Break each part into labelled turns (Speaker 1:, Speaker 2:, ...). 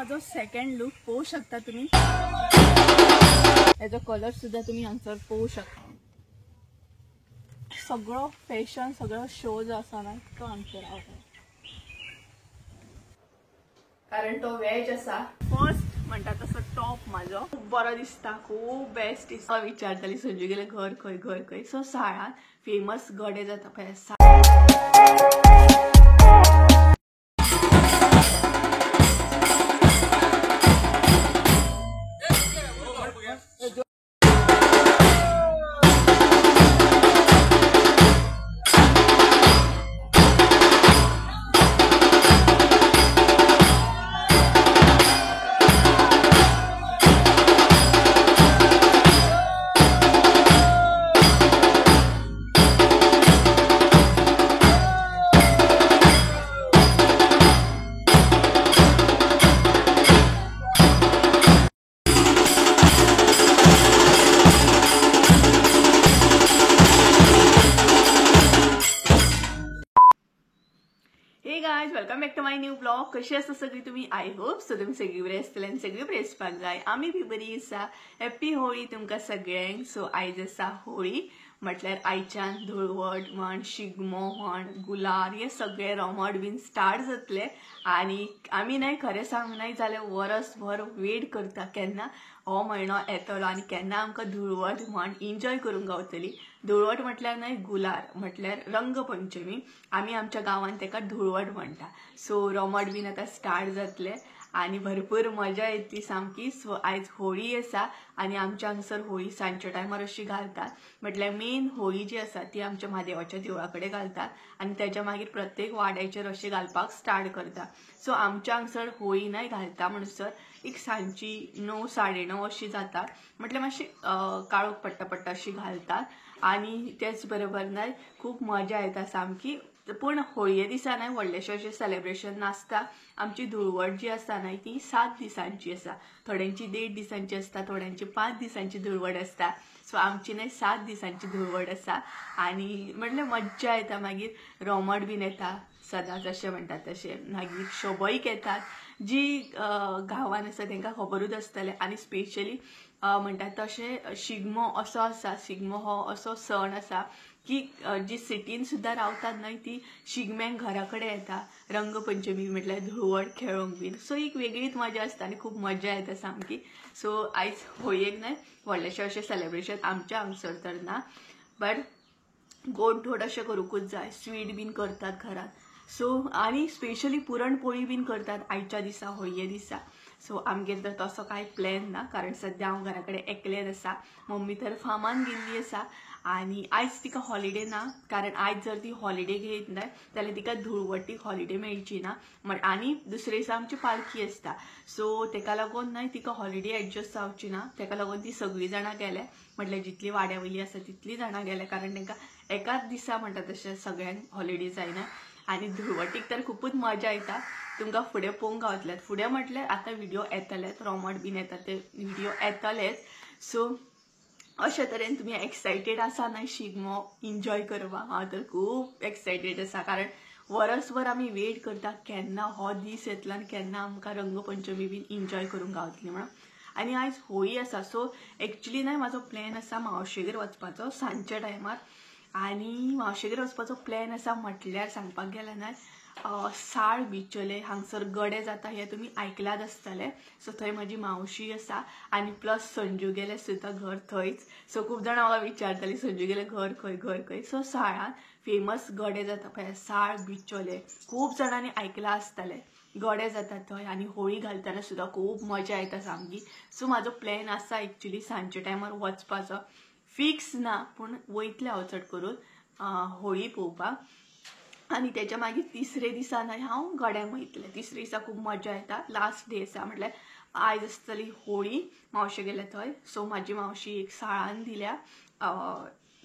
Speaker 1: माझो second look पळोवं शकता तुम्ही। हेजो कलर सुद्धा तुम्ही हांगसर पळोवं शकता। सगळो फॅशन सगळो शो जो आसा ना तो हांगसर आवडटा कारण तो वेज आसा। फर्स्ट म्हणटा तसो टॉप म्हाजो खूब बरो दिसता, खूब बेस्ट दिसता। विचारताली संजू गेले घर खंय घर खंय, सो साळान फेमस गडे जाता पळय। Welcome back to my new blog. कशी आसा सगळी तुम्ही? I hope so तुम्ही सगळी बरी आसतले आनी सगळी बरी आसपाक जाय। आमी बी बरी आसा। हॅप्पी होळी तुमकां सगळ्यांक। सो आयज आसा होळी, म्हटल्यार आयच्यान धुळवट म्हण, शिगमो म्हण, गुलाल हे सगळे रोमट बीन स्टार्ट जातले। आनी आमी न्हय खरें सांगूंक नाय जाल्यार वरसभर वेट करता केन्ना हो म्हयनो येतलो आनी केन्ना आमकां धुळवट म्हण एन्जॉय करूंक गावतली। धुळवट म्हटल्यार न्हय गुलाल, म्हटल्यार रंगपंचमी। आमी आमच्या गांवांत तेका धुळवट म्हणटा। सो रोमट बीन आतां स्टार्ट जातले आनी भरपूर मजा येतली सामकी। सो आयज होळी आसा आनी आमच्या हांगसर होळी सांजच्या टायमार अशी घालतात। म्हटल्यार मेन होळी जी आसा ती आमच्या म्हादेवाच्या देवळा कडेन घालतात आनी तेच्या मागीर प्रत्येक वाड्याचेर अशें घालपाक स्टार्ट करता। सो आमच्या हांगसर होळी न्हय घालता म्हणसर एक सांजची 9 साडे 9 अशी जाता, म्हटल्यार मातशी काळोख पडटा पडटा अशी घालतात आनी तेच बरोबर न्हय खूब मजा येता सामकी। पूण होळये दिसा न्हय व्हडलेशें अशें सेलेब्रेशन नासता। आमची धुळवट जी आसा न्हय ती 7 दिसांची आसा। थोड्यांची 1.5 दिसांची आसता, थोड्यांची 5 दिसांची धुळवट आसता। सो आमची न्हय 7 दिसांची धुळवट आसा आनी म्हटल्यार मज्जा येता। मागीर रोमट बीन येता सदांच अशें म्हणटात तशें, मागीर शबयक येतात जी गांवान आसा तांकां खबरूच आसतलें। आनी स्पेशली म्हणटात तशें शिगमो असो आसा, शिगमो हो असो सण आसा की जी सिटीन सुद्दां रावतात न्हय ती शिगम्यांक घरा कडेन येता, रंगपंचमी म्हटल्यार धुळवट खेळोंक बीन। सो एक वेगळीच मजा आसता आनी खूब मजा येता सामकी। सो आयज होळयेक न्हय व्हडलेशें अशें सेलेब्रेशन आमच्या हांगसर तर ना, बट गोड धोड अशें करूंकूच जाय। स्वीट बीन करतात घरात। सो आनी स्पेशली पुरणपोळी बीन करतात आयच्या दिसा, होळये दिसा। सो आमगेर तर तसो कांय प्लॅन ना कारण सद्या हांव घरा कडेन एकलेच आसा। मम्मी तर फार्मान गेल्ली आसा आनी आयज तिका हॉलिडे ना, कारण आयज जर ती हॉलिडे घेयत न्हय जाल्यार तिका धुळवटीक हॉलिडे मेळची ना आनी दुसरे दिसा आमची पालखी आसता। सो तेका लागून न्हय तिका हॉलिडे एडजस्ट जावची ना, तेका लागून ती सगळीं जाणां गेले, म्हटल्यार जितली वाड्या वयली आसा तितलीं जाणां गेले, कारण तांकां एकाच दिसा म्हणटा तशें सगळ्यांक हॉलिडे जायना। आनी धुळवटीक तर खुबूच मजा येता। तुमकां फुडें पळोवंक गावतलें, फुडें म्हटल्यार आतां व्हिडियो येतलेच, रोमट बीन येता ते व्हिडियो येतलेच। सो अशे तरेन तुमी एक्सायटेड आसा न्हय शिगमो एन्जॉय करपाक? हांव तर खूब एक्सायटेड आसा कारण वरसभर आमी वेट करता केन्ना हो दीस येतलो आनी केन्ना आमकां रंगपंचमी बीन एन्जॉय करूंक गावतली म्हणून। आनी आयज होळी आसा। सो एक्चुली न्हय म्हाजो प्लॅन आसा मावशेगेर वचपाचो सांजच्या टायमार आनी मावशेगेर वचपाचो प्लॅन आसा म्हटल्यार सांगपाक गेल्यार न्हय साळ बिचोले हांगसर गडे जाता हे तुमी आयकलात आसतले। सो थंय म्हाजी मावशी आसा आनी प्लस संजू गेले सुद्दां घर थंयच। सो खूब जाणां म्हाका विचारताली संजू गेले घर खंय घर खंय। सो साळान फेमस गडे जाता पळय, साळ बिचोले, खूब जाणांनी आयकलां आसतलें। गडे जाता थंय आनी होळी घालतना सुद्दां खूब मजा येता सामकी। सो म्हाजो प्लॅन आसा एक्चुली सांजच्या टायमार वचपाचो, फिक्स ना पूण वयतले हांव चड करून होळी पळोवपाक। आनी तेच्या मागीर तिसरे दिसा न्हय हांव गड्यांक वयतलें। तिसरे दिसा खूब मजा येता, लास्ट डे आसा, म्हटल्यार आयज आसतली होळी मावशे गेल्या थंय। सो म्हाजी मावशी एक साळान दिल्या,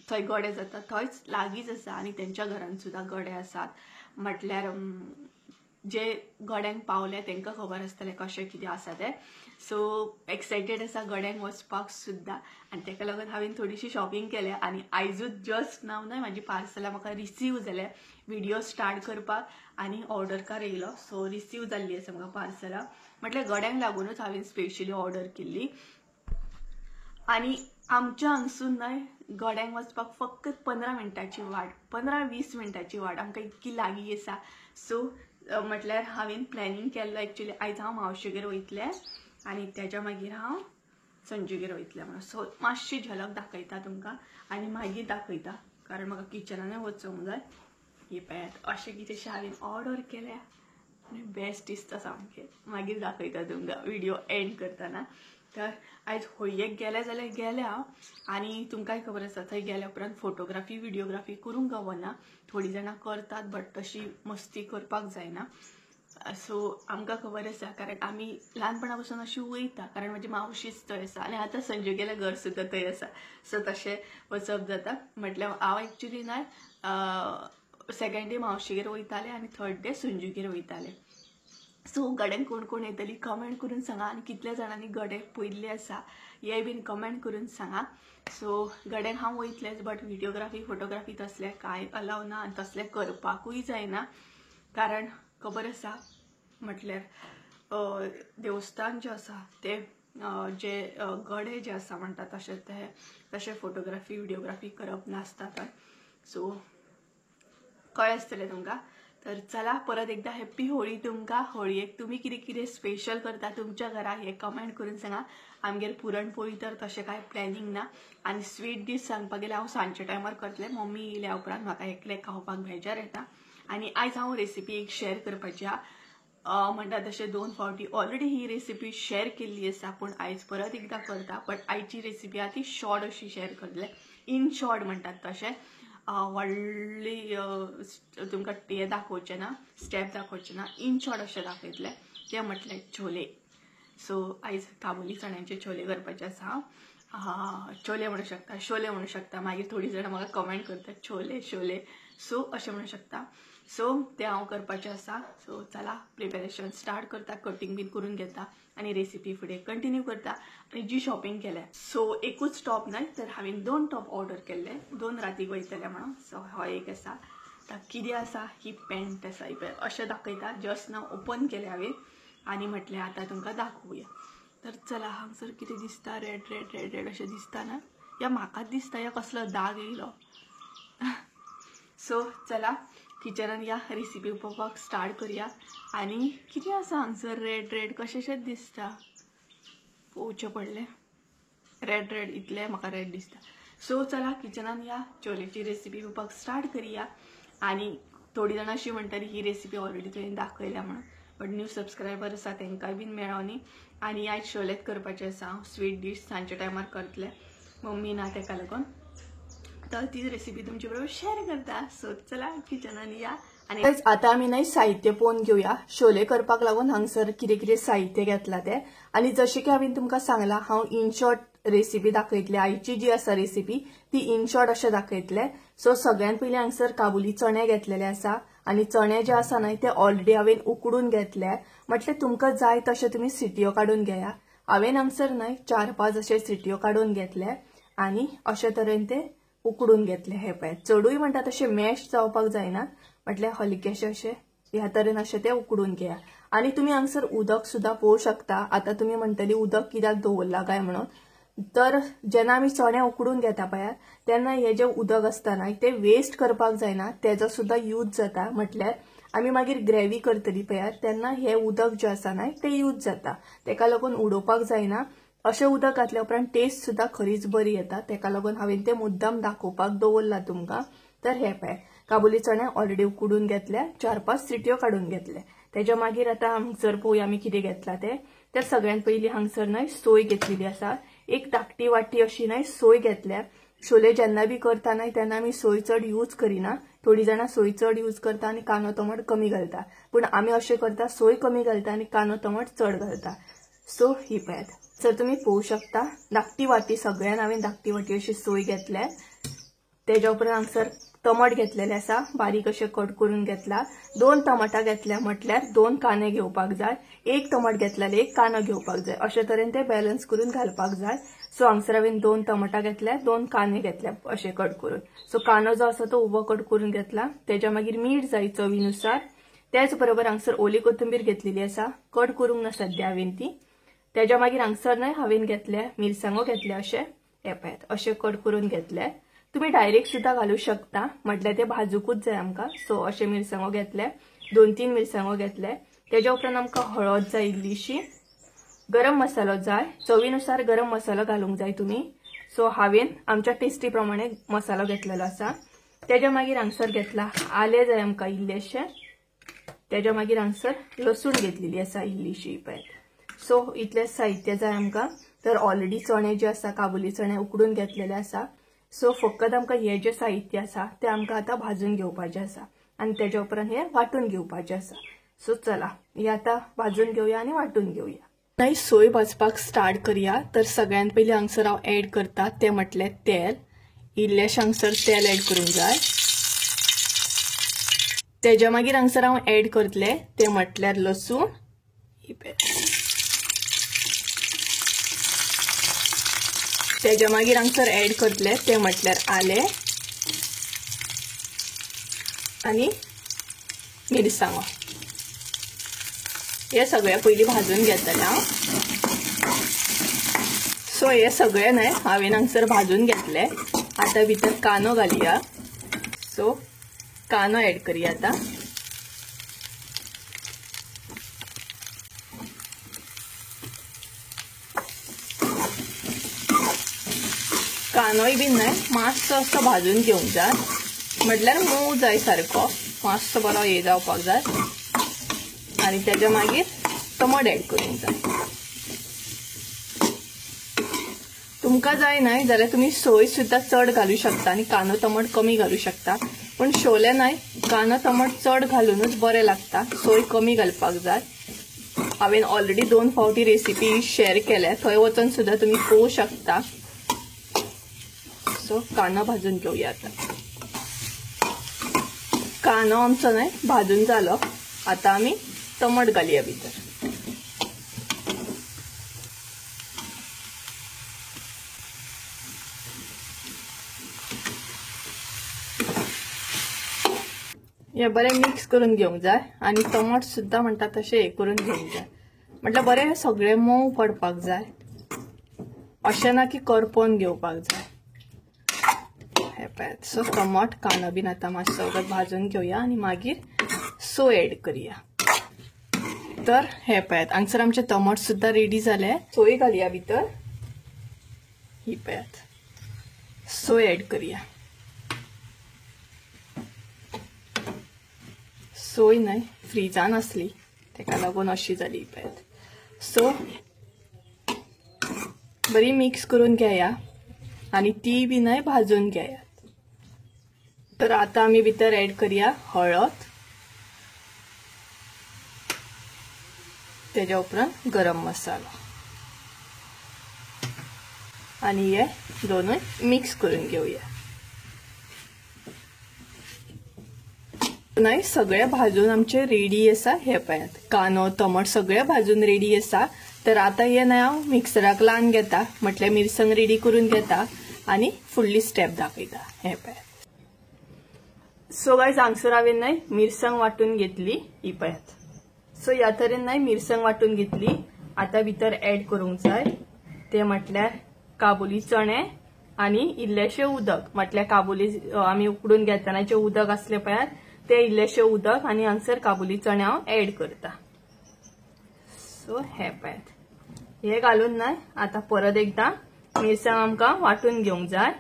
Speaker 1: थंय गडे जाता थंयच लागींच आसा आनी तेंच्या घरान सुद्दां गडे आसात। म्हटल्यार जे गड्यांक पावले तांकां खबर आसतलें कशें कितें आसा तें। सो एक्सायटेड आसा गड्यांक वचपाक सुद्दां आनी ताका लागून हांवें थोडीशी शॉपिंग केल्या आनी आयजूच जस्ट नाव न्हय म्हाजी पार्सलां म्हाका रिसीव जाल्या व्हिडियो स्टार्ट करपाक आनी ऑर्डर कार येयलो। सो रिसीव जाल्ली आसा म्हाका पार्सलां। म्हटल्यार गड्यांक लागूनच हांवें स्पेशली ऑर्डर केल्ली. आनी आमच्या हांगसून न्हय गड्यांक वचपाक फक्त 15 मिनटांची वाट, 15-20 मिनटांची वाट, आमकां इतकी लागीं आसा. सो म्हटल्यार हांवें प्लॅनिंग केल्लो एक्चुली आयज हांव मावशेगेर वयतलें आनी तेज्या मागीर हांव संजूगेर वयतलें म्हणून. सो मातशी झलक दाखयता तुमकां आनी मागीर दाखयता, कारण म्हाका किचनानूय वचूंक जाय. ही पळयात अशें कितेंशें हांवें ऑर्डर केल्या आनी बेस्ट दिसता सामकें. मागीर दाखयता तुमकां व्हिडिओ एंड करतना. तर आयज होळयेक गेले जाल्यार गेले हांव, आनी तुमकांय खबर आसा थंय गेल्या उपरांत फोटोग्राफी व्हिडिओग्राफी करूंक गावना. थोडीं जाणां करतात बट तशी मस्ती करपाक जायना. सो आमकां खबर आसा, कारण आमी ल्हानपणा पासून अशी वयता, कारण म्हजी मावशीच थंय आसा आनी आतां संजूगेलें घर सुद्दां थंय आसा. सो तशें वचप जाता. म्हटल्यार हांव एक्चुली न्हय सेकेंड डे मावशीगेर वयतालें आनी थर्ड डे संजूगेर वयतालें. सो गड्यांक कोण कोण येतली कमेंट करून सांगा, आनी कितल्या जाणांनी गडे पयल्ले आसा हे बीन कमेंट करून सांगा. सो गड्यांक हांव वयतलेंच, बट व्हिडिओग्राफी फोटोग्राफी तसलें कांय अलाव ना आनी तसलें करपाकूय जायना, कारण खबर आसा म्हटल्यार देवस्थान जें आसा ते जे गडे जे आसा म्हणटा तशें ते तशें फोटोग्राफी व्हिडिओग्राफी करप नासता थंय. सो कळ्ळें आसतलें तुमकां. तर चला परत एकदा हॅप्पी होळी तुमकां. होळयेक तुमी कितें कितें स्पेशल करता तुमच्या घरा हे कमेंट करून सांगा. आमगेर पुरणपोळी तर तशें कांय प्लॅनिंग ना, आनी स्वीट डीश सांगपाक गेल्यार हांव सांजच्या टायमार करतलें. मम्मी येयल्या उपरांत म्हाका एकलें खावपाक बेजार येता. आनी आयज हांव रेसिपी एक शेअर करपाची आहा. म्हणटा तशें 2 फावटी ऑलरेडी ही रेसिपी शेअर केल्ली आसा, पूण आयज परत एकदां करता. बट आयची रेसिपी आहा ती शॉर्ट अशी शेअर करतले, इन शॉर्ट म्हणटात तशें. व्हडली तुमकां हें दाखोवचें ना, स्टेप दाखोवचें ना, इन शॉर्ट अशें दाखयतलें. तें म्हटलें छोले. सो आयज काबुली चण्याचे छोले करपाचे आसा. छोले म्हणू शकता, शोले म्हणू शकता. मागीर थोडीं जाणां म्हाका कमेंट करतात छोले शोले, सो अशें म्हणू शकता. सो तें हांव करपाचें आसा. सो चला प्रिपेरेशन स्टार्ट करता, कटिंग बीन करून घेता आनी रेसिपी फुडें कंटिन्यू करता. आनी जी शॉपिंग केल्या, सो एकूच टॉप न्हय तर हांवें 2 टॉप ऑर्डर केल्ले, 2 रातीक वयतले म्हणून. सो हो एक आसा. आतां कितें आसा, ही पॅन्ट आसा. ही पळय अशें दाखयता, जस्ट नाव ओपन केलें हांवें आनी म्हटलें आतां तुमकां दाखोवया. तर चला हांगसर कितें दिसता, रेड रेड रेड रेड अशें दिसता ना, या म्हाकाच दिसता या कसलो दाग येयलो. सो चला किचनान या रेसिपी पळोवपाक स्टार्ट करया. आनी कितें आसा हांगसर रेड रेड कशेंशेंच दिसता, पळोवचें पडलें. रेड रेड इतलें म्हाका रेड दिसता. सो चला किचनान या छोलेची रेसिपी पळोवपाक स्टार्ट करया. आनी थोडीं जाणां अशीं म्हणटाली ही रेसिपी ऑलरेडी तुवें दाखयल्या म्हणून, बट न्यू सबस्क्रायबर आसा तांकांय बीन मेळो न्ही. आनी आयज शोलेच करपाचें आसा हांव, स्वीट डीश सांजच्या टायमार करतलें, मम्मी ना तेका लागून. तर ती रेसिपी तुमचे बरोबर शेअर करता. सो चला किचनान या. आनी आतां आमी न्हय साहित्य पळोवन घेवया. शोले करपाक लागून हांगसर कितें कितें साहित्य घेतलां तें. आनी जशें की हांवें तुमकां सांगलां, हांव इन शॉर्ट रेसिपी दाखयतलें. आयची जी आसा रेसिपी ती इन शॉर्ट अशें दाखयतलें. सो सगळ्यान पयलीं हांगसर काबुली चणे घेतलेले आसा, आनी चणे जे आसा न्हय ते ऑलरेडी हांवें उकडून घेतले. म्हटल्यार तुमकां जाय तशें तुमी सिटयो काडून घेया. हांवें हांगसर न्हय 4-5 अशे सिटयो काडून घेतले आनी अशे तरेन ते उकडून घेतले. हे पळय चडूय म्हणटा तशें मॅश जावपाक जायना, म्हटल्यार हलकेशे अशे ह्या तरेन अशें ते उकडून घेया. आनी तुमी हांगसर उदक सुद्दां पळोवंक शकता. आतां तुमी म्हणटली उदक कित्याक दवरलां काय म्हणून, तर जेन्ना आमी चणे उकडून घेता पळयात तेन्ना हे जे उदक आसता न्हय ते वेस्ट करपाक जायना, तेजो सुद्दां यूज जाता. म्हटल्यार आमी मागीर ग्रेवी करतली पळयात तेन्ना हे उदक जें आसा न्हय ते यूज जाता, तेका लागून उडोवपाक जायना. अशें उदक घातल्या उपरांत टेस्ट सुद्दां खरीच बरी येता, तेका लागून हांवें तें मुद्दम दाखोवपाक दवरलां तुमकां. तर हे पळय काबुली चणे ऑलरेडी उकडून घेतले, 4-5 सिटयो काडून घेतले. तेज्या मागीर आतां हांगसर पळोवया आमी कितें घेतलां तें. तर सगळ्यान पयलीं हांगसर न्हय सोय घेतलेली आसा, एक धाकटी वाटी अशी न्हय सोय घेतल्या. शोले जेन्ना बी करता न्हय तेन्ना आमी सोय चड यूज करिना, थोडीं जाणां सोय चड यूज करता आनी कांदो टमाट कमी घालता, पूण आमी अशें करता सोय कमी घालता आनी कांदो टमाट चड घालता. सो ही पळयात सर तुमी पळोवंक शकता धाकटी वाटी, सगळ्यान हांवें धाकटी वाटी अशी सोय घेतल्या. तेज्या उपरांत हांगसर टमाट घेतलेले आसा, बारीक अशे कट करून घेतला. 2 टमाटां घेतल्या म्हटल्यार 2 कांदे घेवपाक जाय, 1 टमाट घेतल्यार 1 कांदो घेवपाक जाय, अशे तरेन ते बॅलन्स करून घालपाक जाय. सो हांगसर हांवें 2 टमाटां घेतल्या, 2 कांदे घेतल्या अशे कट करून. सो कांदो जो आसा तो उबो कट करून घेतला. तेज्या मागीर मीठ जाय चवीनुसार, त्याच बरोबर हांगसर ओली कोथंबीर घेतलेली आसा, कट करूंक ना सद्या हांवें ती. तेज्या मागीर हांगसर न्हय हांवें घेतले मिरसांगो घेतले अशे, हे पळयात अशे कट करून घेतले. तुम्ही डायरेक्ट सुद्धा घालू शकता, म्हटल्यार ते भाजूकूच जाय आमकां. सो अशे मिरसांगो घेतले, 2-3 मिरसांगो घेतले. तेज्या उपरांत आमकां हळद जाय इल्लीशी, गरम मसालो जाय, चवीनुसार गरम मसालो घालूंक जाय तुमी. सो हांवें आमच्या टेस्टी प्रमाणे मसालो घेतलेलो आसा. तेज्या मागीर हांगसर घेतला आलें जाय आमकां इल्लेशें. तेज्या मागीर हांगसर लसूण घेतलेली आसा इल्लीशी पळयात. सो इतलें साहित्य जाय आमकां. तर ऑलरेडी चणे जे आसा काबुली चणे उकडून घेतलेले आसा. सो फकत आमकां हे जे साहित्य आसा ते आमकां आतां भाजून घेवपाचें आसा आनी तेज्या उपरांत हे वांटून घेवपाचें आसा. सो चला हे आतां भाजून घेवया आनी वांटून घेवया. आतां सोय भाजपाक स्टार्ट करया. तर सगळ्यांत पयलीं हांगसर हांव एड करता तें म्हटलें तेल. इल्लेशें हांगसर तेल एड करूंक जाय. तेज्या मागीर हांगसर हांव एड करतलें तें म्हटल्यार लसूण. तेज्या मागीर हांगसर एड करतलें तें म्हटल्यार आलें आनी मिरसांगो. हे सगळें पयलीं भाजून घेतलें हांव. सो हे सगळें न्हय हांवें हांगसर भाजून घेतलें. आतां भितर कांदो घालया. सो कांदो एड करया आतां. कांदोय बी न्हय मातसो असो भाजून घेवंक जाय, म्हटल्यार मोव जाय सारको, मातसो बरो हे जावपाक जाय. आनी तेज्या मागीर टमाट एड करूंक जाय. तुमकां जाय न्हय जाल्यार तुमी सोय सुद्दां चड घालूं शकता आनी कांदो टमाट कमी घालूं शकता, पूण शोले न्हय कांदो टमाट चड घालूनच बरें लागता, सोय कमी घालपाक जाय. हांवें ऑलरेडी 2 फावटी रेसिपी शेअर केल्या, थंय वचून सुद्दां तुमी पळोवंक शकता. सो कांदो भाजून घेवया आतां. कांदो आमचो न्हय भाजून जालो, आतां आमी टमाट घालया भितर. हें बरें मिक्स करून घेवंक जाय आनी टमाट सुद्दां म्हणटा तशें हें करून घेवंक जाय, म्हटल्यार बरें सगळें मोव पडपाक जाय, अशें ना की करपोवन घेवपाक जाय. हे पळयात. सो टमाट कांदो बीन आतां मातसो वगत भाजून घेवया आनी मागीर सोय एड करया. तर हे पळयात हांगसर आमचे टमाट सुद्दां रेडी जाले. सोय घालया भितर. ही पळयात सोय एड करया. सोय न्हय फ्रिजान आसली तेका लागून अशी जाली पळयात. सो बरी मिक्स करून घेया आनी ती बी न्हय भाजून घेयात. तर आतां आमी भितर एड करया हळद, तेज्या उपरांत गरम मसालो आनी हे दोनूय मिक्स करून घेवया. न्हय सगळें भाजून आमचें रेडी आसा. हे पळयात कांदो टमाट सगळें भाजून रेडी आसा. तर आतां हें न्हय हांव मिक्सराक लावन घेता, म्हटल्यार मिरसांग रेडी करून घेता आनी फुडली स्टेप दाखयता. हे पळयात. सो गायज हांगसर हांवें न्हय मिरसांग वांटून घेतली. ही पळयात. सो ह्या तरेन न्हय मिरसांग वांटून घेतली. आतां भितर एड करूंक जाय ते म्हटल्यार काबुली चणे आनी इल्लेशें उदक, म्हटल्यार काबुली आमी उकडून घेतना जें उदक आसलें पळयात ते इल्लेशें उदक आनी हांगसर काबुली चणे हांव एड करता. सो हे पळयात हे घालून न्हय आतां परत एकदां मिरसांग आमकां वांटून घेवंक जाय.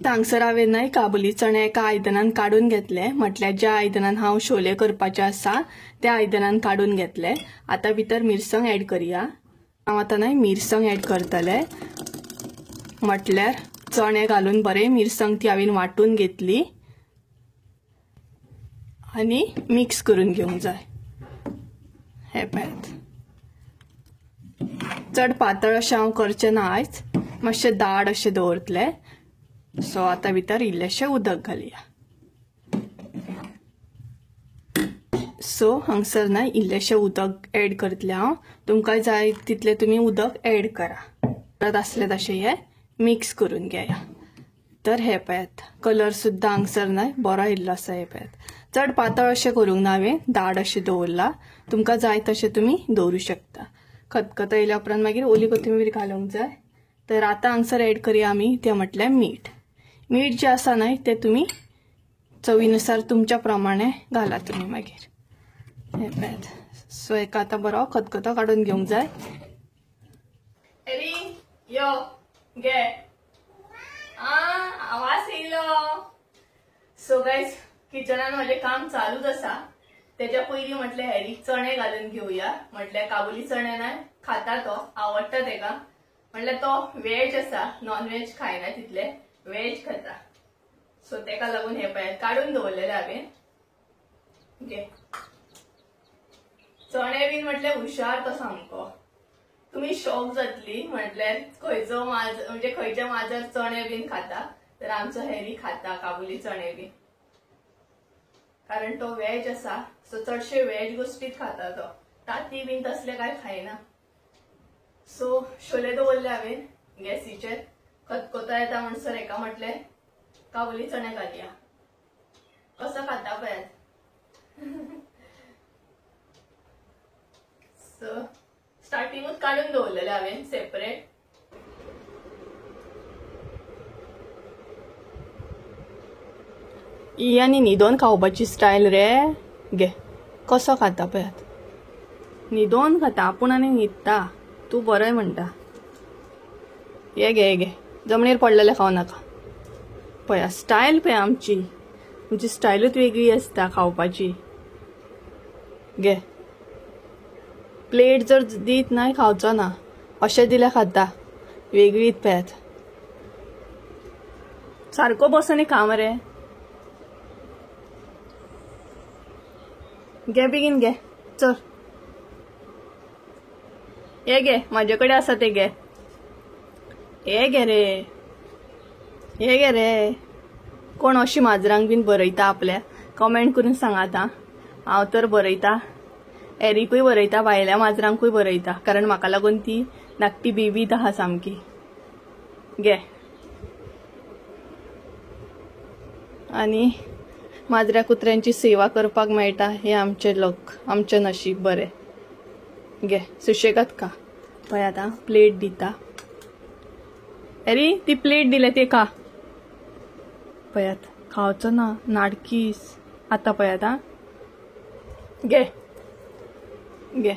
Speaker 1: हांगसर हांवें न्हय काबुली चणे एका आयदनान काडून घेतले, म्हटल्यार ज्या आयदनान हांव शोले करपाचे आसा त्या आयदनान काडून घेतले. आतां भितर मिरसांग एड करया. हांव आतां न्हय मिरसांग एड करतलें, म्हटल्यार चणे घालून बरें मिरसांग ती हांवें वांटून घेतली आनी मिक्स करून घेवंक जाय. हे पळयात चड पातळ अशें हांव करचें ना आयज, मातशें दाट अशें दवरतलें. सो आतां भितर इल्लेशें उदक घालया. सो हांगसर न्हय इल्लेशें उदक एड करतलें हांव, तुमकां जाय तितलें तुमी उदक एड करा. परत आसलें तशें हें मिक्स करून घेया. तर हे पळयात कलर सुद्दां हांगसर न्हय बरो येयल्लो आसा. हे पळयात चड पातळ अशें करूंक ना हांवें, दाड अशें दवरला. तुमकां जाय तशें तुमी दवरूं शकता. खतखतो येयल्या उपरांत मागीर ओली कोथिंबीर घालूंक जाय. तर आतां हांगसर एड करया आमी तें म्हटल्यार मीठ. मीठ जें आसा न्हय तें तुमी चवीनुसार तुमच्या प्रमाणे घाला तुमी मागीर. हें पळयात. सो हेका आतां बरो खतखतो काडून घेवंक जाय. एरी यो घे आवाज येयलो. सो गायज किचनान म्हजें काम चालूच आसा. तेच्या पयलीं म्हटलें हॅरीक चणे घालून घेवया. म्हटल्यार काबुली चणे ना खाता, तो आवडटा तेका. म्हटल्यार तो वेज आसा, नॉन वेज खायना तितले, वेज खाता. सो तेका लागून हे पळयात काडून दवरलेले हांवें. घे चणे बीन म्हटल्यार हुशार तो सामको. तुमी शॉक जातली म्हटल्यार खंयचो माजर म्हणजे खंयचे माजर चणे बीन खाता, तर आमचो हॅरी खाता काबुली चणे बीन, कारण तो वेज आसा. सो चडशे वेज गोष्टीत खाता तो, ताती बीन तसले काय खायना. सो शोले दवरले हांवें गॅसीचेर. खतखतो येता म्हणसर हेका म्हटलें काबुली चणे घालया. कसो खाता पळयात. सो स्टार्टिंगूच काडून दवरलेले हांवें सेपरेट. ही आनी न्हिदोन खावपाची स्टायल रे. घे कसो खाता पळयात. न्हिदोन खाता आपूण आनी न्हिदता. तूं बरोय म्हणटा. हे घे घे जमनीर पडलेले खावं नाका. पळया स्टायल पळया आमची, आमची स्टायलूच वेगळी आसता खावपाची. घे प्लेट जर दीत ना खावचो ना, अशें दिल्यार खाता. वेगळीच पळयात. सारको बस आनी खा मरे. घे बेगीन घे चल. हे घे म्हाजे कडेन आसा ते घे. हे घे रे, हे घे रे. कोण अशी माजरांक बीन बरयता आपल्या, कमेंट करून सांगात. हांव तर बरयता, एरिकूय बरयता, भायल्या माजरांकूय बरयता, कारण म्हाका लागून ती धाकटी बेबी आहा सामकी. घे आनी माजऱ्या कुत्र्यांची सेवा करपाक मेळटा हें आमचें लक, आमचें नशीब बरें. घे सुशेगाद खा. पळय आतां प्लेट दिता. एरी ती प्लेट दिल्या ती खा. पळयात खावचो ना नाडकीस. आतां पळयात आं. घे घे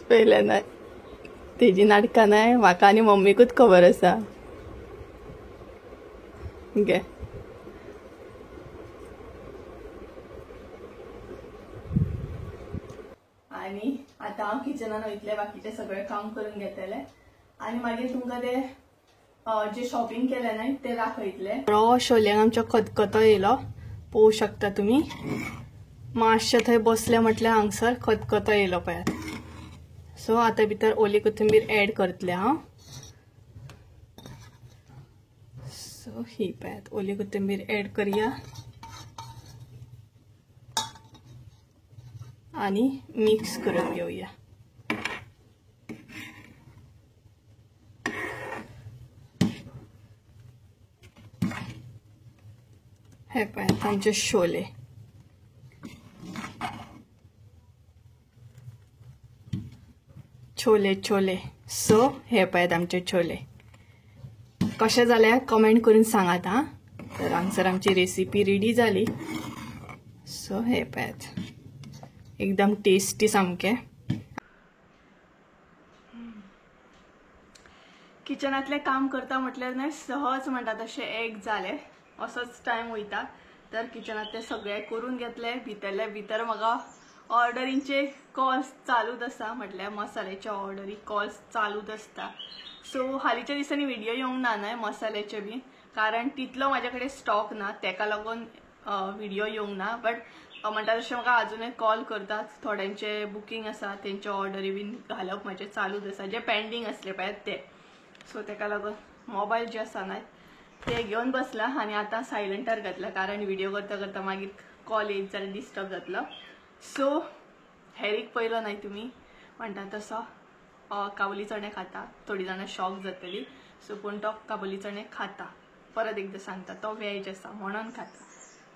Speaker 1: पयलें ना तेजी नाटकां नाय, म्हाका आनी मम्मीकूच खबर आसा. घे आनी आतां हांव किचनान वयतलें, बाकीचें सगळें काम करून घेतलें आनी मागीर तुमकां ते जे शॉपिंग केलें न्हय तें दाखयतलें. बरो शोल्यांक आमचो खतखतो येयलो, पळोवंक शकता तुमी. मातशें थंय बसलें म्हटल्यार हांगसर खतखतो येयलो पळयात. सो आतां भितर ओली कोथिंबीर एड करतलें हांव. सो ही पळयात ओली कोथिंबीर एड करया आनी मिक्स करून घेवया. हे पळयात आमचे शोले. छोले छोले. सो हे पळयात आमचे छोले कशे जाले कमेंट करून सांगात. हां, तर हांगसर आमची रेसिपी रेडी जाली. सो हे पळयात एकदम टेस्टी सामके. किचनांतलें काम करता म्हटल्यार न्हय सहज म्हणटा तशें एक जालें, असोच टायम वयता. तर किचनांतलें सगळें करून घेतलें. भितरले भितर म्हाका ऑर्डरींचे कॉल्स चालूच आसा, म्हटल्यार मसाल्याच्या ऑर्डरी कॉल्स चालूच आसता. सो हालींच्या दिसांनी व्हिडिओ येवंक ना न्हय मसाल्याचे बी, कारण तितलो म्हाजे कडेन स्टॉक ना, तेका लागून व्हिडिओ येवंक ना. बट म्हणटा तशें म्हाका आजुनूय कॉल करतात, थोड्यांचे बुकींग आसा, तेंचे ऑर्डरी बीन घालप म्हाजें चालूच आसा, जे पेंडींग आसले पळय ते. सो तेका लागून मोबायल जे आसा न्हय ते घेवन बसला आनी आतां सायलंटार घातला, कारण व्हिडिओ करता करता मागीर कॉल येयत जाल्यार डिस्टर्ब जातलो. सो हॅरीक पयलो न्हय तुमी म्हणटा तसो काबुली चणे खाता, थोडीं जाणां शॉक जातली. सो पूण तो काबुली चणे खाता, परत एकदां सांगता, तो वेज आसा म्हणून खाता.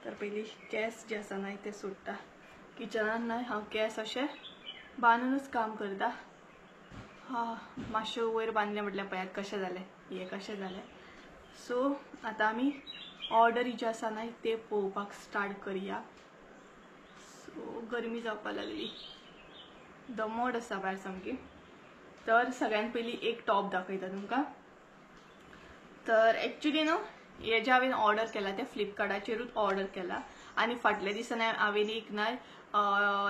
Speaker 1: तर पयलीं केस जे आसा न्हय ते सोडटा. किचनान न्हय हांव केस अशें बांदूनच काम करता. हा मातशें वयर बांदलें म्हटल्यार पळयात कशें जालें, हें कशें जालें. सो आतां आमी ऑर्डरी जे आसा न्हय ते पळोवपाक स्टार्ट करया. सो गरमी जावपाक लागली, दमट आसा भायर सामकी. तर सगळ्यान पयलीं एक टॉप दाखयता तुमकां. तर एक्चुली न्हू हे जे हांवें ऑर्डर केला ते फ्लिपकार्टाचेरूच ऑर्डर केला. आनी फाटल्या दिसांनी हांवें एक न्हय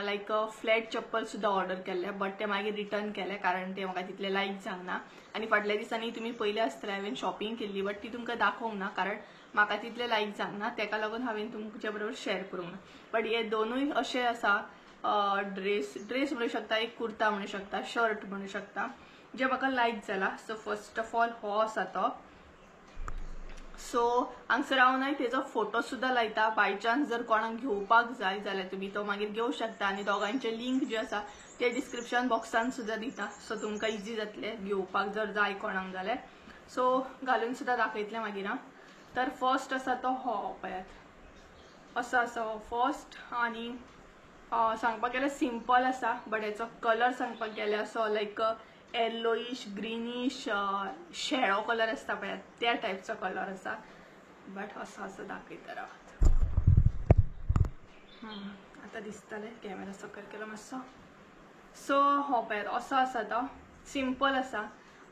Speaker 1: लायक फ्लॅट चप्पल सुद्दां ऑर्डर केल्लें, बट ते मागीर रिटर्न केलें कारण ते म्हाका तितलें लायक जावंक ना. आनी फाटल्या दिसांनी तुमी पयलें आसतलें हांवें शॉपिंग केल्ली, बट ती तुमकां दाखोवंक ना कारण म्हाका तितलें लायक जावंक ना, तेका लागून हांवें तुमच्या बरोबर शेअर करूंक ना. बट हे दोनूय अशे आसा ड्रेस, ड्रेस म्हणू शकता, एक कुर्ता म्हणू शकता, शर्ट म्हणू शकता, जे म्हाका लायक जाला. सो फर्स्ट ऑफ ऑल हो आसा तो. सो हांगसर हांव न्हय तेजो फोटो सुद्दां लायता. बाय चान्स जर कोणाक घेवपाक जाय जाल्यार तुमी तो मागीर घेवं शकता. आनी दोगांचे लिंक जे आसा ते डिस्क्रिप्शन बॉक्सान सुद्दां दिता, सो तुमकां इजी जातलें घेवपाक जर जाय कोणाक जाल्यार. सो घालून सुद्दां दाखयतलें मागीर हांव. तर फर्स्ट आसा तो हो पळयात, असो आसा हो फर्स्ट. आनी सांगपाक गेल्यार सिंपल आसा, बट हेचो कलर सांगपाक गेल्यार असो लायक येल्लोइश ग्रीनिश शेळो कलर आसता पळयात त्या टायपचो कलर आसा. बट असो असो दाखयता रावात. आतां दिसतलें कॅमेरा सकयल केलो मातसो. सो हो पळयात असो आसा तो, सिंपल आसा.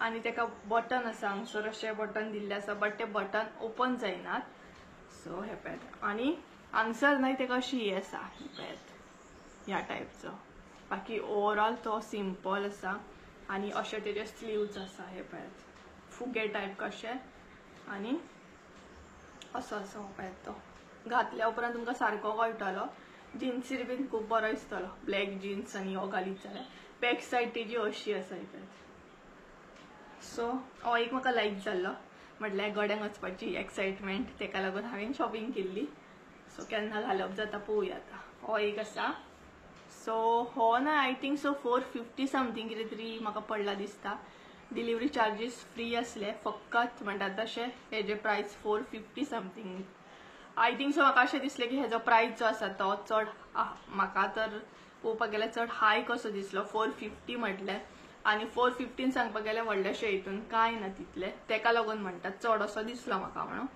Speaker 1: आनी तेका बटन आसा हांगसर, अशें बटन दिल्लें आसा, बट ते बटन ओपन जायनात. सो हे पळयात. आनी हांगसर न्हय तेका अशी हे आसा पळयात ह्या टायपचो. बाकी ओवरऑल तो सिंपल आसा. आनी अशे तेजे स्लीव्स आसा हे पळयात, फुगे टायप कशे. आनी असो आसा हो पळयात तो. घातल्या उपरांत तुमकां सारको कळटलो. जिन्सीर बीन खूब बरो दिसतलो, ब्लॅक जिन्स आनी हो घालीत जाल्यार. बॅक सायड तेजी अशी आसा हे पळयात. सो हो एक म्हाका लायक जाल्लो, म्हटल्यार गड्यांक वचपाची एक्सायटमेंट, तेका लागून हांवें शॉपिंग केल्ली. सो केन्ना घालप जाता पळोवया आतां. हो एक आसा. सो हो ना I think so 450 something कितें तरी म्हाका पडला दिसता. डिलिव्हरी चार्जीस फ्री आसले फकत म्हणटात तशें. हेजे प्रायस 450 समथींग I think so. म्हाका अशें दिसलें की हेजो प्रायस जो आसा तो चड म्हाका तर पळोवपाक गेल्यार चड हाय कसो दिसलो 450 म्हटल्यार. आनी 450 सांगपाक गेल्यार व्हडलेशें हितून कांय ना तितलें, तेका लागून म्हणटात चड असो दिसलो म्हाका म्हणून,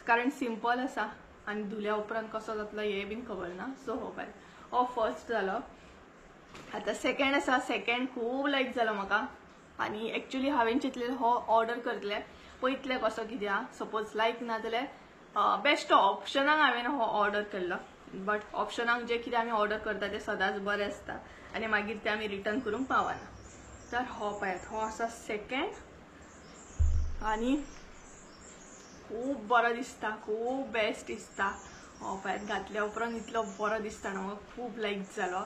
Speaker 1: कारण सिंपल आसा आनी धुल्या उपरांत कसो जातलो हें बीन खबर ना. सो हो पळय हो फर्स्ट जालो. आतां सेकंड आसा. सेकंड खूब लायक जालो म्हाका. आनी एक्चुली हांवें चिंतलें हो ऑर्डर करतलें पळयतलें कसो कितें आहा, सपोज लायक ना जाल्यार बेस्ट ऑप्शनाक हांवें हो ऑर्डर केल्लो. बट ऑप्शनाक जे कितें आमी ऑर्डर करता तें सदांच बरें आसता आनी मागीर तें आमी रिटर्न करूंक पावना. तर हो पळयात हो आसा सेकंड. आनी खूब बरो दिसता, खूब बेस्ट दिसता. हो पळयात घातल्या उपरांत इतलो बरो दिसता न्हू, म्हाका खूब लायक जालो.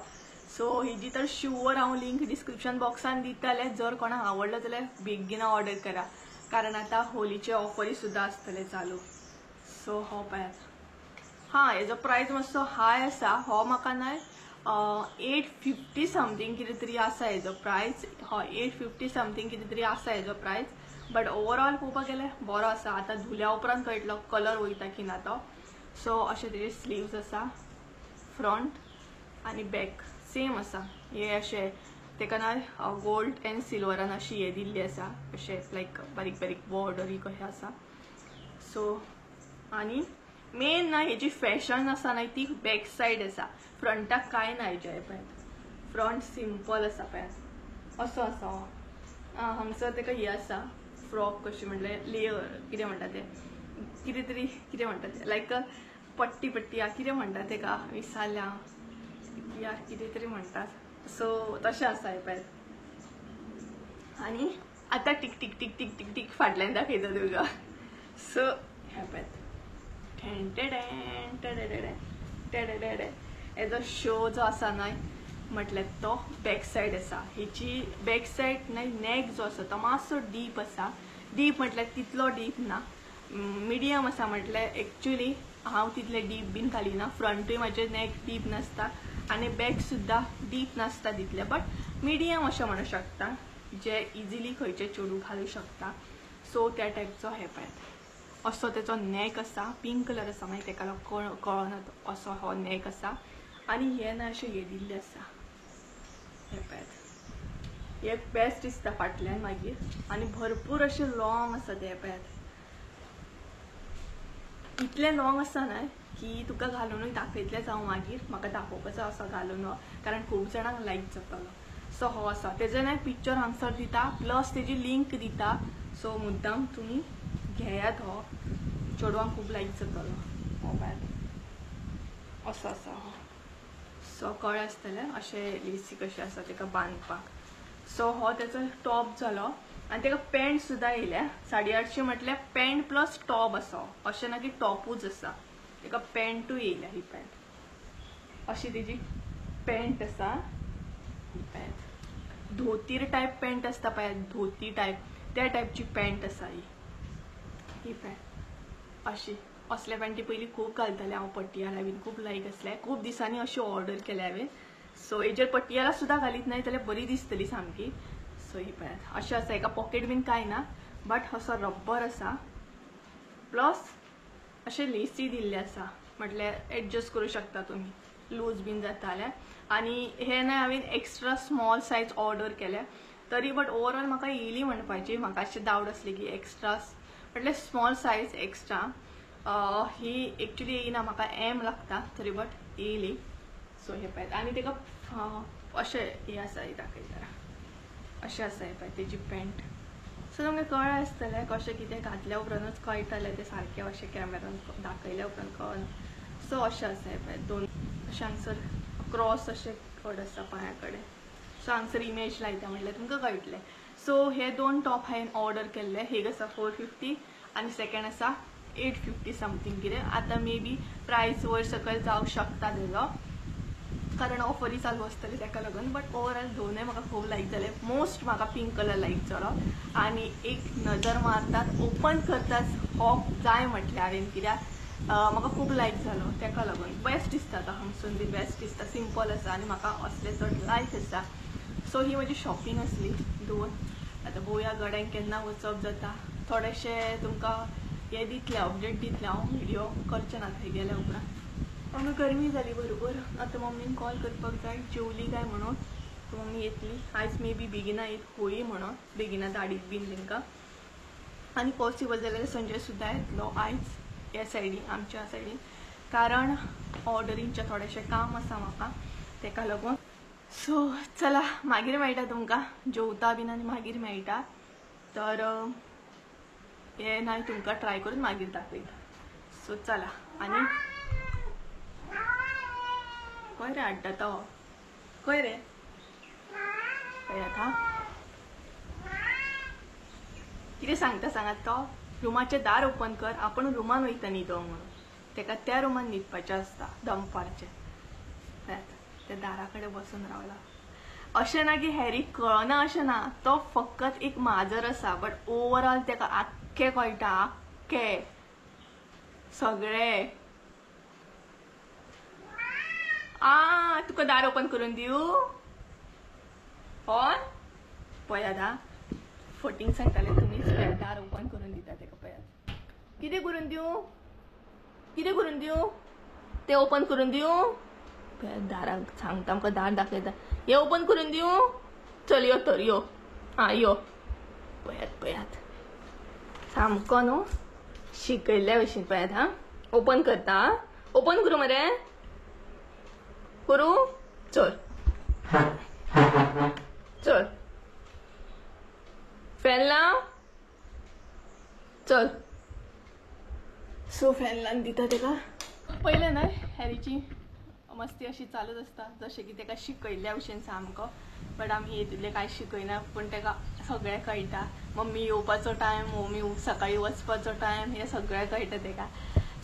Speaker 1: सो हेजी तर शुअर हांव लिंक डिस्क्रिप्शन बॉक्सान दितलें, जर कोणाक आवडलो जाल्यार बेगीन ऑर्डर करा, कारण आतां होलीचे ऑफरी सुद्दां आसतले चालू. सो हो पळयात. हां हेजो प्रायस मातसो हाय आसा. हो म्हाका न्हय 850 समथींग कितें तरी आसा हेजो प्रायस. हय 850 समथींग कितें तरी आसा हेजो प्रायस. बट ओवरऑल पळोवपाक गेल्यार बरो आसा. आतां धुल्या उपरांत कळटलो कलर वयता की ना तो. सो अशे तेजे स्लीव्स आसा, फ्रंट आनी बॅक सेम आसा. हे अशे तेका न्हय गोल्ड एंड सिल्वरान अशी हे दिल्ली आसा, अशे लायक बारीक बारीक बॉर्डरी कशें आसा. सो आनी मेन ना हेजी फॅशन आसा न्हय ती बॅक सायड आसा, फ्रंटाक कांय ना हेज्या. पळयात फ्रंट सिंपल आसा पळयात असो आसा हो. हांगसर तेका हे आसा फ्रॉक कशी, म्हटल्यार लेयर कितें म्हणटा तें, कितें तरी कितें म्हणटा तें लायक पट्टी पट्टी आ कितें म्हणटा तेका विसरलें हांव यार, कितें तरी म्हणटात. सो तशें आसा हें पळयात. आनी आतां tick tick tick tick tick tick फाटल्यान दाखयता तुका. सो हें पळयात टेडें हेजो शो जो आसा न्हय म्हटल्यार तो बॅक सायड आसा. हेची बॅक सायड न्हय नेक जो आसा तो मातसो डीप आसा. डीप म्हटल्यार तितलो डीप ना, मिडियम आसा. म्हटल्यार एक्चुली हांव तितले डीप बीन घालिना, फ्रंटूय म्हाजे नेक डीप नासता आनी बॅक सुद्दां डीप नासता तितले, बट मिडियम अशें म्हणू शकता, जे इजिली खंयचे चेडूं घालूं शकता. सो त्या टायपचो हे पळयात. असो तेचो नेक आसा, पिंक कलर आसा, मागीर तेका कळना असो हो नेक आसा. आनी हे ना अशें हे दिल्लें आसा, हे पळयात, हे बेस्ट दिसता फाटल्यान मागीर. आनी भरपूर अशें लॉंग आसा ते, पळयात इतलें लॉंग आसा न्हय की तुका घालुनूय दाखयतलेंच हांव मागीर, म्हाका दाखोवपाचो आसा घालून, कारण खूब जाणांक लायक जातलो. सो हो आसा तेजें न्हय पिक्चर हांगसर दिता, प्लस तेजी लिंक दिता. सो मुद्दाम तुमी घेयात, हो चेडवांक खूब लायक जातलो. हो पळयात असो आसा हो. सो कळ्ळें आसतलें अशें लेसी कशें आसा तेका बांदपाक. सो हो तेचो टॉप जालो. आनी तेका पॅन्ट सुद्दां येयल्या 850 म्हटल्यार पॅन्ट प्लस टॉप आसा, अशें ना की टॉपूच आसा, तेका पॅन्टूय येयल्या. ही पॅन्ट अशी तेजी पॅन्ट आसा, ही पॅन्ट धोतीर टायप पॅन्ट आसता पळय, धोती टायप, त्या टायपची पॅन्ट आसा ही. ही पॅन्ट अशी, असल्या पॅन्टी पयलीं खूब घालतालें हांव, पटियाला बीन खूब लायक आसलें. खूब दिसांनी अशी ऑर्डर केल्या हांवें. सो हेजेर पटियाला सुद्दां घालीत न्हय जाल्यार बरी दिसतली सामकी. सो ही पळयात अशें आसा, हेका पॉकेट बीन कांय ना, बट असो रब्बर आसा, प्लस अशें लेसी दिल्ले आसा, म्हटल्यार एडजस्ट करूं शकता तुमी, लूज बीन जाता जाल्यार. आनी हे न्हय हांवें एक्स्ट्रा स्मॉल सायज ऑर्डर केल्या तरी, बट ओवरऑल म्हाका येयली म्हणपाची. म्हाका अशें डावट आसली की एक्स्ट्रा म्हटल्यार स्मॉल सायज एक्स्ट्रा ही एक्चुली येयना, म्हाका एम लागता तरी, बट येयली. सो हे पळयात. आनी तेका अशें हें आसा, हें दाखयता अशें आसा हे पळय तेजी पॅन्ट. सो तुमकां कळ्ळें आसतलें कशें कितें, घातल्या उपरांतूच कळटलें तें सारकें, अशें कॅमेरान दाखयल्या उपरांत कळना. सो अशें आसा हे पळय दोन अशें हांगसर क्रॉस अशें कड आसा पांया कडेन. सो हांगसर इमेज लायता म्हटल्यार तुमकां कळटलें. सो हे दोन टॉप हांवें ऑर्डर केल्ले, एक आसा 450 आनी सेकंड आसा 850 समथींग कितें. आतां मे बी प्रायस वयर सकयल जावंक शकता तेजो, कारण ऑफरी चालू आसतली तेका लागून. बट ओवरऑल दोनूय म्हाका खूब लायक जाले. मोस्ट म्हाका पिंक कलर लायक जालो. आनी एक नजर मारतात ओपन करताच हो जाय म्हटलें हांवें, कित्याक म्हाका खूब लायक जालो तेका लागून. बेस्ट दिसता तो हांगसून बी बेस्ट दिसता, सिंपल आसा आनी म्हाका असले चड लायक आसा. सो ही म्हजी शॉपिंग आसली दोन. आतां पळोवया गड्यांक केन्ना वचप जाता. थोडेशे तुमकां हे दितले, अपडेट दितले हांव, व्हिडियो करचें ना थंय गेल्या उपरांत. हांगा गरमी जाली बरोबर. आतां मम्मीन कॉल करपाक जाय जेवली काय म्हणून, मम्मी येतली आयज मे बी बेगिना येत होळी म्हणून, बेगिना धाडीत बीन तेंकां. आनी पॉसिबल जाल्यार संजय सुद्दां येतलो आयज ह्या सायडीन, आमच्या सायडीन, कारण ऑर्डरींचें थोडेशें काम आसा म्हाका तेका लागून. सो चला मागीर मेळटा तुमकां, जेवता बीन आनी मागीर मेळटा. तर हे न्हय तुमकां ट्राय करून मागीर दाखयता. सो चला. आनी खंय रे हाडटा तो, खंय रे पळयात. कितें सांगता सांगात तो, रुमाचें दार ओपन कर, आपूण रुमान वयता न्हिदो म्हणून. तेका त्या रुमान न्हिदपाचें आसता दनपारचें. पळयात त्या दारा कडेन बसून रावला. अशें ना की हॅरी कळना अशें ना, तो फकत एक माजर आसा, बट ओवरऑल तेका आख्खें कळटा, आख्खें सगळें. आ तुका दार ओपन करून दिवं? हय पळयात हा, फटींग सांगताले तुमीच. पळयात दार ओपन करून दिता तेका, पळयात. कितें करून दिवं, कितें करून दिवं, तें ओपन करून दिवं? पळयात दाराक सांगता आमकां, दार दाखयता, हें ओपन करून दिवं? चल यो तर यो, आं यो. पळयात पळयात सामको न्हू शिकयल्ल्या भशेन. पळयात हा, ओपन करता, ओपन करूं मरे, करूं? चल चल फॅन लाव, चल. सो फॅन लावन दिता तेका. पयलें न्हय हॅरीची मस्ती अशी चालूच आसता, जशें की तेका शिकयल्ल्या भशेन सामको. बट आमी हेतूंतलें कांय शिकयना, पूण तेका सगळें कळटा. मम्मी येवपाचो टायम, मम्मी सकाळीं वचपाचो टायम, हें सगळें कळटा तेका.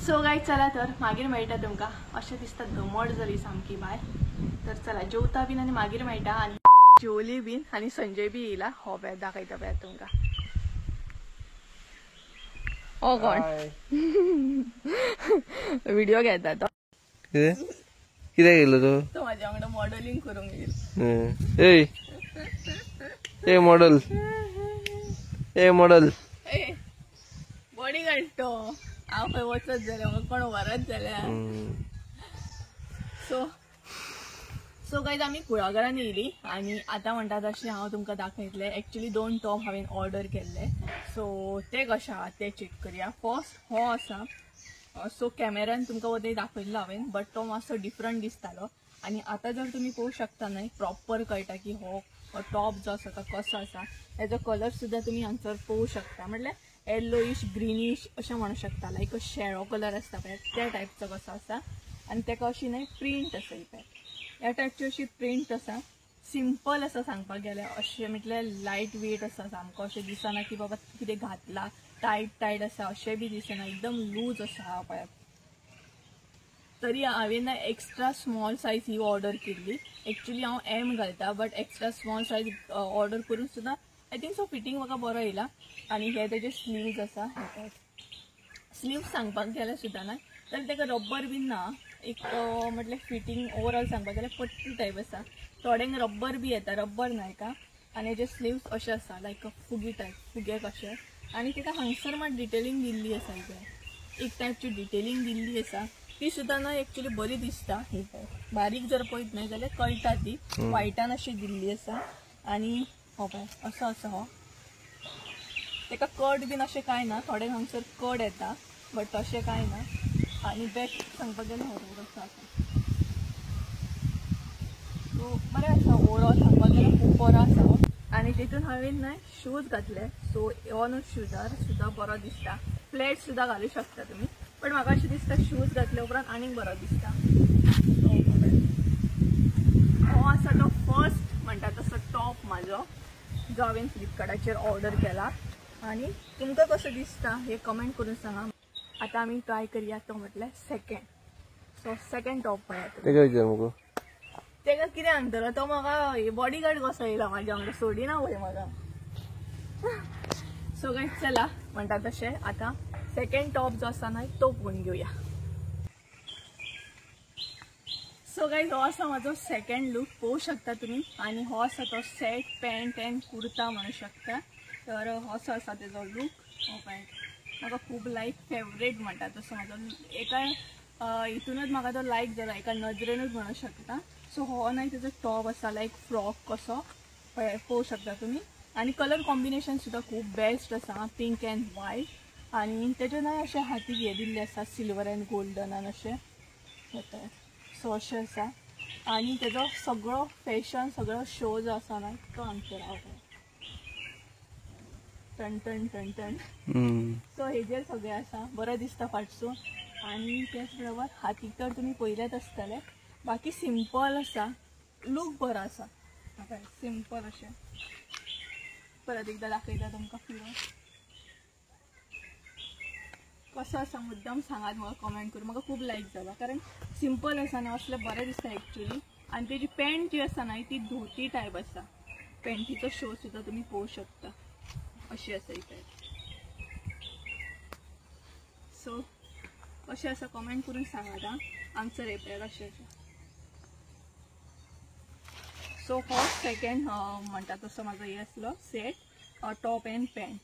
Speaker 1: सो गायज चला तर मागीर मेळटा तुमकां. अशें दिसता दमट जाली सामकी भायर. तर चला जेवता बीन आनी मागीर मेळटा. आनी जेवली बीन आनी संजय बी येयला. हो पळयात दाखयता पळयात तुमकां. हो कोण व्हिडिओ घेता तो.
Speaker 2: कित्याक येयलो तो?
Speaker 1: तो म्हाज्या वांगडा मॉडलिंग करूंक येयलो.
Speaker 2: ए ए मॉडल, ए मॉडल,
Speaker 1: ए बॉडीगार्ड. बॉडीगार्ड तो हांव खंय वचत जाल्यार म्हाका कोण व्हरत जाल्यार. सो सो गायज आमी कुळागरान येयली आनी आतां म्हणटा तशें हांव तुमकां दाखयतलें. एक्चुली 2 टॉप हांवें ऑर्डर केल्ले, सो ते कशे आहा ते चॅक करया. फर्स्ट हो आसा. सो कॅमेरान तुमकां वते दाखयल्लो हांवें, बट तो मातसो डिफरंट दिसतालो. आनी आतां जर तुमी पळोवंक शकता न्हय, प्रॉपर कळटा की हो टॉप जो आसा तो कसो आसा. हेजो कलर सुद्दां तुमी हांगसर पळोवंक शकता, म्हटल्यार येल्लोइश ग्रिनीश अशें म्हणू शकता, लायक शेळो कलर आसता पळय त्या टायपचो कसो आसा. आनी तेका अशी न्हय प्रिंट आसा, ही पळय ह्या टायपची अशी प्रिंट आसा. सिंपल आसा सांगपाक गेल्यार, अशें म्हटल्यार लायट वेट आसा सामको, अशें दिसना की बाबा कितें घातला, टायट टायट आसा अशें बी दिसना, एकदम लूज आसा पळय. तरी हांवें ना एक्स्ट्रा स्मॉल सायज ही ऑर्डर केल्ली. एक्चुली हांव एम घालता, but extra small size order करून सुद्दां I think so fitting म्हाका बरो येयला. आनी हे तेजे स्लिव्स आसा. स्लिव्स सांगपाक गेल्यार सुद्दां ना तर तेका रब्बर बीन ना, एक म्हटल्यार फिटींग ओवरऑल सांगपाक गेल्यार पट्टी टायप आसा. थोड्यांक रब्बर बी येता, रब्बर ना हेका. आनी हेजे स्लिव्स अशे आसा लायक फुगी टायप, फुगे कशे. आनी तेका हांगसर मात डिटेलिंग दिल्ली आसा, इथे एक टायपची डिटेलिंग दिल्ली आसा, ती सुद्दां ना एक्चुली बरी दिसता. ही बारीक जर पळयत न्हय जाल्यार कळटा ती व्हायटान अशी दिल्ली आसा. आनी हो पळय असो आसा हो, तेका कट बीन अशें कांय ना, थोडे हांगसर कट येता बट तशें कांय ना. आनी बॅक सांगपाक गेल्यार हो असो आसा. सो बरें आसा ओवरऑल सांगपाक गेल्यार खूब बरो आसा हो. आनी तितून हांवें न्हय शूज घातले, सो हो न्हू शूजार सुद्दां बरो दिसता. फ्लॅट सुद्दां घालूं शकता तुमी, बट म्हाका अशें दिसता शूज घातले उपरांत आनीक बरो दिसता. हो आसा तो फर्स्ट म्हणटा तसो टॉप म्हाजो जो हांवें फ्लिपकार्टाचेर ऑर्डर केला. आनी तुमकां कसो दिसता हे कमेंट करून सांगा. आतां आमी ट्राय करया तो म्हटल्यार सेकंड. सो सेकंड टॉप पळयात. तेका कितें सांगतलो तो म्हाका बॉडीगार्ड कसो येयला म्हाज्या वांगडा, सोडिना पळय म्हाका. सो गायज चला म्हणटा तशें आतां सेकंड टॉप जो आसा न्हय तो पळोवन घेवया. सो गायज हो आसा म्हाजो सेकंड लूक, पळोवंक शकता तुमी. आनी हो आसा तो सेट पॅन्ट एंड कुर्ता म्हणू शकता. तर हो असो आसा तेजो लूक. हो पॅन्ट म्हाका खूब लायक, फेवरेट म्हणटा तसो म्हाजो, एका हितूनच म्हाका तो लायक जाला, एका नदरेनूच म्हणू शकता. सो हो न्हय तेजो टॉप आसा लायक फ्रॉक कसो, पळोवंक शकता तुमी. आनी कलर कॉम्बिनेशन सुद्दां खूब बेस्ट आसा, पिंक एंड व्हायट. आनी तेजे न्हय अशें हातीक हे दिल्ले आसा सिल्वर एंड गोल्डनान अशें, सो अशें आसा. आनी तेजो सगळो फॅशन सगळो शो जो आसा न्हय तो हांगसर आहा, टन टन टन टन. सो हेजेर सगळें आसा, बरें दिसता फाटसून. आनी तेच बरोबर हातीक तर तुमी पयलेच आसतले. बाकी सिंपल आसा, लूक बरो आसा, सिंपल अशें. परत एकदां दाखयता तुमकां फिरोवन कसो आसा. मुद्दम सांगात म्हाका कमेंट करून, म्हाका खूब लायक जाला कारण सिंपल आसा न्हय, असलें बरें दिसता एक्चुली. आनी तेजी पॅन्ट जी आसा न्हय ती धोती टायप आसा, पॅन्टीचो शो सुद्दां तुमी पळोवंक शकता, अशी आसा ही पॅन्ट. सो कशें आसा कमेंट करून सांगात आं. हांगसर हे पळय अशें आसा. सो हो सेकंड म्हणटा तसो म्हाजो हे आसलो सेट टॉप एंड पॅन्ट.